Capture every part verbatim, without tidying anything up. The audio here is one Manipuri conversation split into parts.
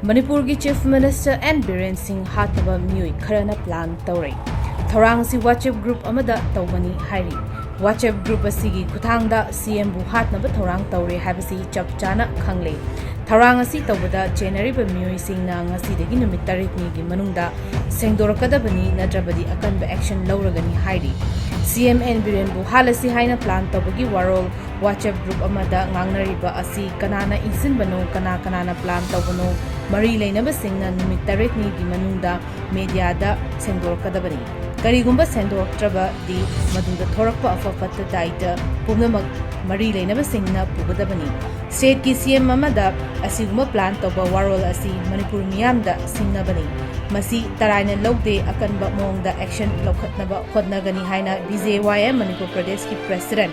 ꯃꯅꯤꯄꯨꯔꯒꯤ Chief Minister N ꯕꯤꯔꯦꯟ ꯁꯤꯡ ꯍꯥꯠꯅꯕ ꯃꯤꯑꯣꯏ ꯈꯔꯅ plan ꯇꯧꯔꯦ꯫ ꯊꯧꯔꯥꯡ ꯑꯁꯤ WhatsApp group ꯑꯃꯗ ꯇꯧꯕꯅꯤ ꯍꯥꯏꯔꯤ꯫ WhatsApp group ꯑꯁꯤꯒꯤ ꯈꯨꯠꯊꯥꯡꯗ C M ꯕꯨ ꯍꯥꯠꯅꯕ ꯊꯧꯔꯥꯡ ꯇꯧꯔꯦ ꯍꯥꯏꯕꯁꯤ ꯆꯞ ꯆꯥꯅ ꯈꯪꯂꯦ꯫ ꯊꯧꯔꯥꯡ ꯑꯁꯤ ꯇꯧꯕꯗ ꯆꯦꯟꯅꯔꯤꯕ ꯃꯤꯑꯣꯏꯁꯤꯡꯅ ꯉꯁꯤꯗꯒꯤ ꯅꯨꯃꯤꯠ ꯇꯔꯦꯠꯅꯤꯒꯤ ꯃꯅꯨꯡꯗ ꯁꯦꯡꯗꯣꯔꯛꯀꯗꯕꯅꯤ, ꯅꯠꯇ꯭ꯔꯕꯗꯤ ꯑꯀꯟꯕ action ꯂꯧꯔꯒꯅꯤ ꯍꯥꯏꯔꯤ꯫ C M N ꯕꯤꯔꯦꯟꯕꯨ ꯍꯥꯠꯂꯁꯤ ꯍꯥꯏꯅ plan ꯇꯧꯕꯒꯤ ꯋꯥꯔꯣꯜ WhatsApp group ꯑꯃꯗ ꯉꯥꯡꯅꯔꯤꯕ ꯑꯁꯤ ꯀꯅꯥꯅ ꯏꯟꯁꯤꯟꯕꯅꯣ, ꯀꯅꯥ ꯀꯅꯥꯅ plan ꯇꯧꯕꯅꯣ, ꯃꯔꯤ ꯂꯩꯅꯕꯁꯤꯡꯅ ꯅꯨꯃꯤꯠ ꯇꯔꯦꯠꯅꯤꯒꯤ ꯃꯅꯨꯡꯗ mediaꯗ ꯁꯦꯡꯗꯣꯔꯛꯀꯗꯕꯅꯤ꯫ ꯀꯔꯤꯒꯨꯝꯕ ꯁꯦꯡꯗꯣꯔꯛꯇ꯭ꯔꯕꯗꯤ ꯃꯗꯨꯗ ꯊꯣꯔꯛꯄ ꯑꯐ ꯐꯠꯇ ꯗꯥꯏꯇ ꯄꯨꯝꯅꯃꯛ ꯃꯔꯤ ꯂꯩꯅꯕꯁꯤꯡꯅ ꯄꯨꯒꯗꯕꯅꯤ꯫ Stateꯀꯤ C M ꯑꯃꯗ ꯑꯁꯤꯒꯨꯝꯕ plan ꯇꯧꯕ ꯋꯥꯔꯣꯜ ꯑꯁꯤ ꯃꯅꯤꯄꯨꯔ ꯃꯤꯌꯥꯝꯗ ꯁꯤꯡꯅꯕꯅꯤ꯫ ꯃꯁꯤ ꯇꯔꯥꯏꯅ ꯂꯧꯗꯦ, ꯑꯀꯟꯕ ꯃꯑꯣꯡꯗ action ꯂꯧꯈꯠꯅꯕ ꯍꯣꯠꯅꯒꯅꯤ ꯍꯥꯏꯅ B J Y M Manipur ꯄ꯭ꯔꯗꯦꯁꯀꯤ president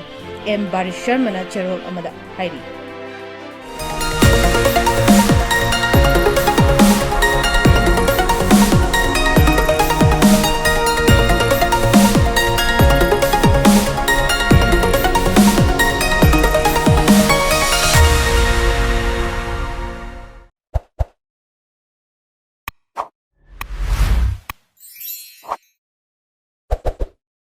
M ꯕꯥꯔꯤꯁ ꯁꯔꯃꯅ ꯆꯦꯔꯣꯜ ꯑꯃꯗ ꯍꯥꯏꯔꯤ꯫